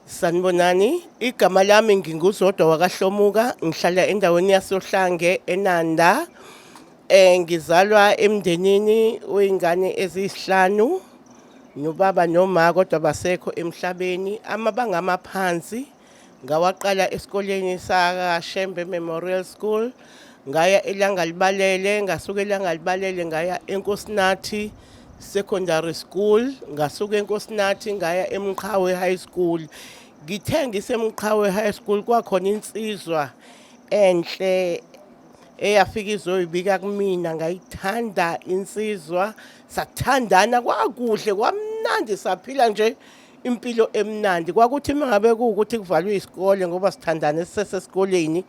Sanibonani, igama lami nginguZodwa wakaHlomuka, ngihlala endaweni yasoHlange eNanda. Ngizalwa emndenini wey'ngane eziyisihlanu nobaba noma kodwa basekho emhlabeni. Amabanga amaphansi ngawaqala esikoleni sakaShembe Memorial School, ngaya eLangalibalele, ngasuka eLangalibalele ngaya eNkosinathi Secondary School, ngasuka eNkosinathi ngaya eMqhawe High School. Ngithe ngiseMqhawe High School kwakhona insizwa enhle eyafika izoyibika kumina, ngayithanda insizwa, sathandana kwakuhle kwamnandi, saphila nje impilo emnandi. Kwakuthi uma ngabe kuwukuthi kuvalwe isikole ngoba sithandane sisesesikoleni,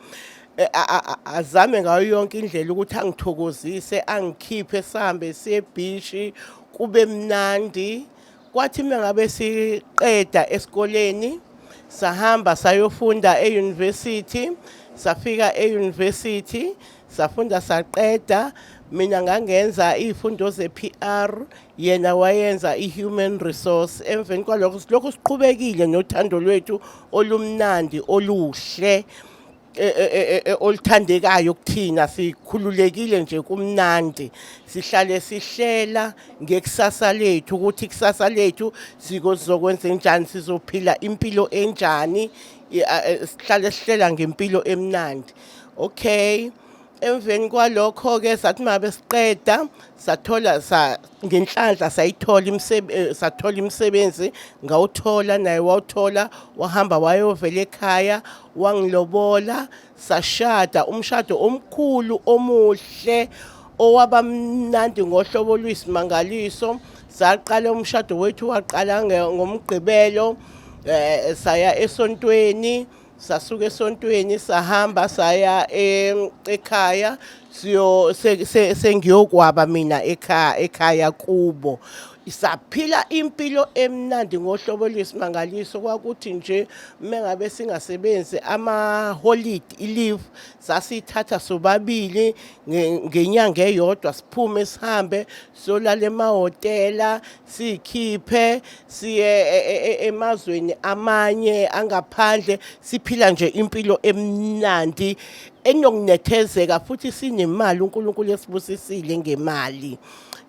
azame ngayo yonke indlela ukuthi angithokozise, angikhiphe sihambe siye ebhishi kube mnandi. Kwathi uma ngabe siqeda esikoleni sahamba sayofunda e-university, safika e-university safunda saqeda. Mina ngangenza iy'fundo ze-PR, yena wayenza i-human resource. Emveni kwalokho silokhu siqhubekile nothando lwethu olumnandi oluhle oluthandekayo kuthina, sikhululekile nje kumnandi. Sihlale sihlela ngekusasa lethu ukuthi ikusasa lethu sizokwenza njani, sizophila impilo enjani, sihlale sihlela ngempilo emnandi. Okay, emveni kwalokho-ke sathi uma besiqeda sathola sa ngenhlanhla sayithola sathola imisebenzi, ngawuthola naye wawuthola, wahamba wayovela ekhaya wangilobola, sashada umshado omkhulu omuhle owaba mnandi ngohlobo oluyisimangaliso. Saqala umshado wethu waqala ngoMgqibelo, saya esontweni, sasuka esontweni sahamba saya ekhaya siyo sengiyokwaba mina ekhaya kubo. Saphila impilo emnandi ngohlobo oluyisimangaliso. Kwakuthi nje mengabe singasebenzi ama-holiday i-leave sasiyithatha sobabili ngenyanga eyodwa, siphume sihambe siyolala emahhotela, siyikhiphe siye emazweni amanye angaphandle, siphila nje impilo emnandi enokunethezeka futhi sinemali, uNkulunkulu esibusisile ngemali.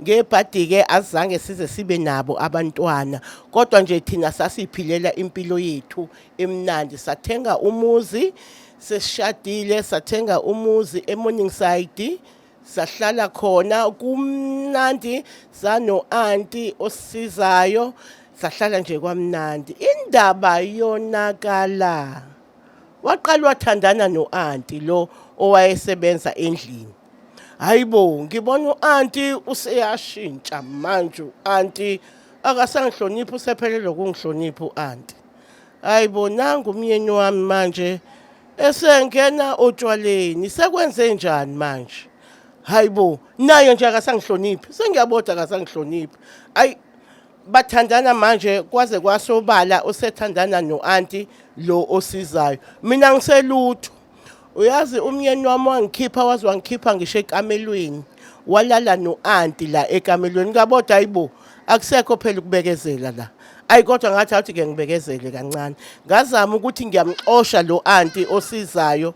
Ngebhadi-ke azange size sibe nabo abantwana, kodwa nje thina sasiyiphilela impilo yethu emnandi. Sathenga umuzi sesishadile, sathenga umuzi eMorningside, sahlala khona kumnandi, sano-anti osisizayo, sahlala nje kwamnandi. Indaba yonakala waqala wathandana no-anti lo owayesebenza endlini. Hayibo, ngibona u-anti useyashintsha manje, u-anti akasangihloniphi, usephelelwe ukungihlonipha u-anti. Hayibo, nangu umyeni wami manje esengena otshwaleni, sekwenze njani manje? Hayibo, naye nje akasangihloniphi, sengiyabona akasangihloniphi. Ayi, bathandana manje kwaze kwasobala usethandana no-anti lo osizayo, mina ngiselutho. Uyazi umyeni wami wangikhipha, waze wangikhipha ngisho ekamelweni, walala no-anti la ekamelweni. Ngabodwa hayibo, akusekho phela ukubekezela la. Ayi kodwa ngathi awuthi ke ngibekezele kancane, ngazama ukuthi ngiyamxosha lo anti osizayo.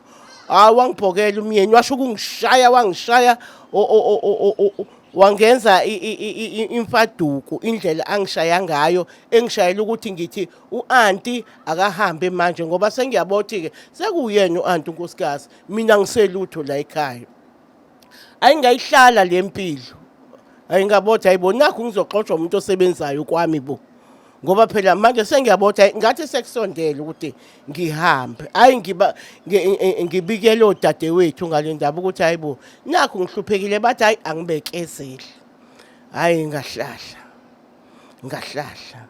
Hayi, wangibhokela umyeni, washo ukungishaya, wangishaya wangenza imfaduku indlela angishaya ngayo, engishayela ukuthi ngithi u-anti akahambe manje ngoba sengiyabona ke sekuyena u-anti unkosikazi, mina ngiselutho la ekhaya. Ayingayihlala le mpilo, ayingabotha hayibo, nakhu ngizoxoshwa umuntu osebenzayo kwami bo, ngoba phela manje sengiyabotha ngathi sekusondele ukuthi ngihambe. Hayi, ngiba ngibikele odadewethu ngale ndaba ukuthi hayibo, nakhu ngihluphekile, bathi hayi angibekezele. Hayi, ngahlahla ngahlahla.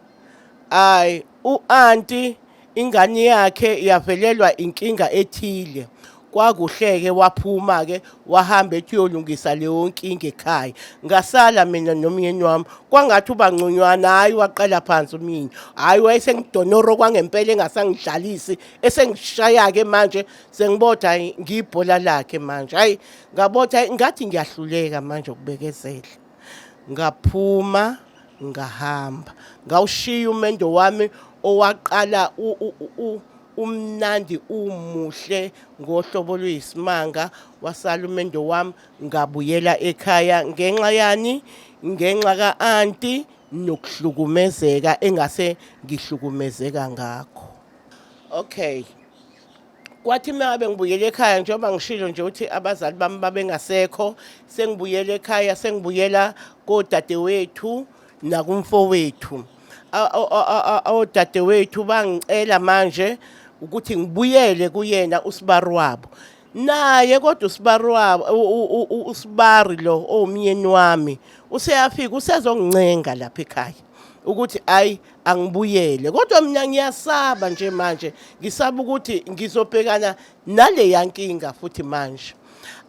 Hayi, u-anti ingane yakhe yavelelwa inkinga ethile, kwakuhleke waphuma-ke wahamba ethi uyolungisa leyo nkinga ekhaya. Ngasala mina nomyeni wami, kwangathi uba ngconywana. Hhayi, waqala phansi umyeni, hhayi wayesengidonoro kwangempela, engasangidlalisi, esengishaya-ke manje, sengibotha hhayi ngiyibhola lakhe manje. Hhayi, ngabotha hhayi ngathi ngiyahluleka manje ukubekezela, ngaphuma ngahamba, ngawushiya umendo wami owaqala umnandi umuhle ngohlobo oluyisimanga. Wasala umendo wami, ngabuyela ekhaya ngenxa yani? Ngenxa ka-anti nokuhlukumezeka engase ngihlukumezeka ngakho. Okay, kwathi uma ngibuyele ekhaya, njengoba ngishilo nje ukuthi abazali bami babengasekho, sengibuyele ekhaya, sengibuyela kodadewethu nakumfowethu. Odadewethu bangicela manje ukuthi ngibuyele kuyena usibari wabo naye, kodwa usibari wabo, usibari lo owumyeni wami, useyafika usezongincenga lapha ekhaya ukuthi ayi, angibuyele, kodwa mina ngiyasaba nje manje, ngisaba ukuthi ngizobhekana naleya nkinga futhi. Manje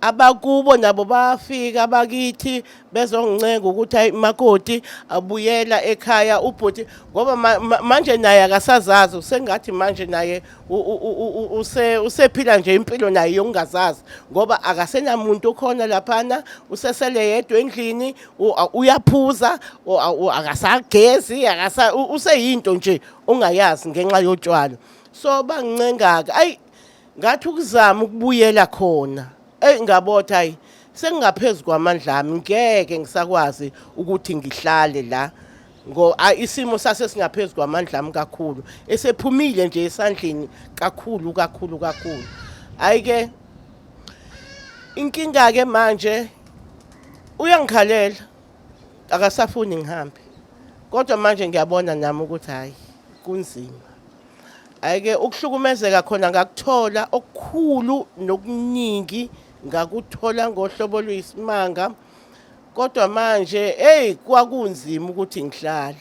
abakubo nabo bayafika abakithi bezongincenga ukuthi hayi makoti, abuyela ekhaya ubhuti, ngoba manje naye akasazazi, usengathi manje naye usephila nje impilo naye yokungazazi, ngoba akasenamuntu okhona laphana, usesele yedwa endlini, uyaphuza, akasagezi, akasa useyinto nje ongayazi ngenxa yotshwala. So bangincenga-ke, ayi, ngathi ukuzama ukubuyela khona, eyi, ngabotha, hayi, sengingaphezu kwamandla ami, ngeke ngisakwazi ukuthi ngihlale la ngo isimo sase singaphezu kwamandla ami kakhulu, esephumile nje esandleni kakhulu kakhulu kakhulu. Hayi-ke, inkinga-ke manje uyangikhalela, akasafuni ngihambe, kodwa manje ngiyabona nami ukuthi hayi, kunzima. Hhayi-ke, ukuhlukumezeka khona ngakuthola okukhulu nokuningi, ngakuthola ngohlobo oluyisimanga, kodwa manje eyi, kwakunzima ukuthi ngihlale.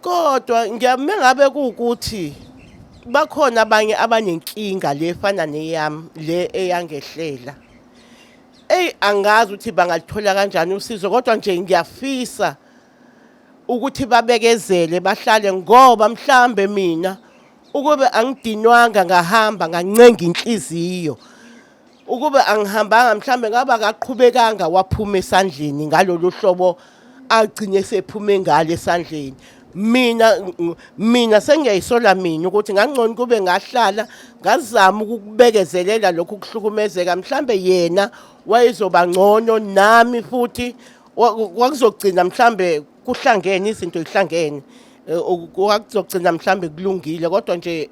Kodwa mengabe kuwukuthi bakhona abanye abanenkinga le efana neyami le eyangehlela, eyi, angazi ukuthi bangalithola kanjani usizo, kodwa nje ngiyafisa ukuthi babekezele, bahlale, ngoba mhlambe mina ukube angidinwanga ngahamba ngancenga inhliziyo, ukube angihambanga, mhlambe ngaba akaqhubekanga waphuma esandleni ngalolu hlobo agcine sephume ngale esandleni. Mina sengiyayisola mina ukuthi ngangcono kube ngahlala, ngazama ukukubekezelela lokhu kuhlukumezeka, mhlambe yena wayezoba ngcono, nami futhi kwakuzogcina mhlambe kuhlangene izinto ihlangene, kwakuzogcina mhlambe kulungile. Kodwa nje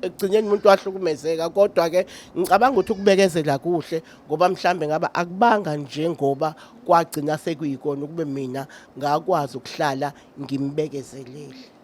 ekugcineni umuntu wahlukumezeka, kodwa ke ngicabanga ukuthi ukubekezela kuhle, ngoba mhlambe ngaba akubanga njengoba kwagcina sekuyikona ukube mina ngakwazi ukuhlala ngimbekezelele.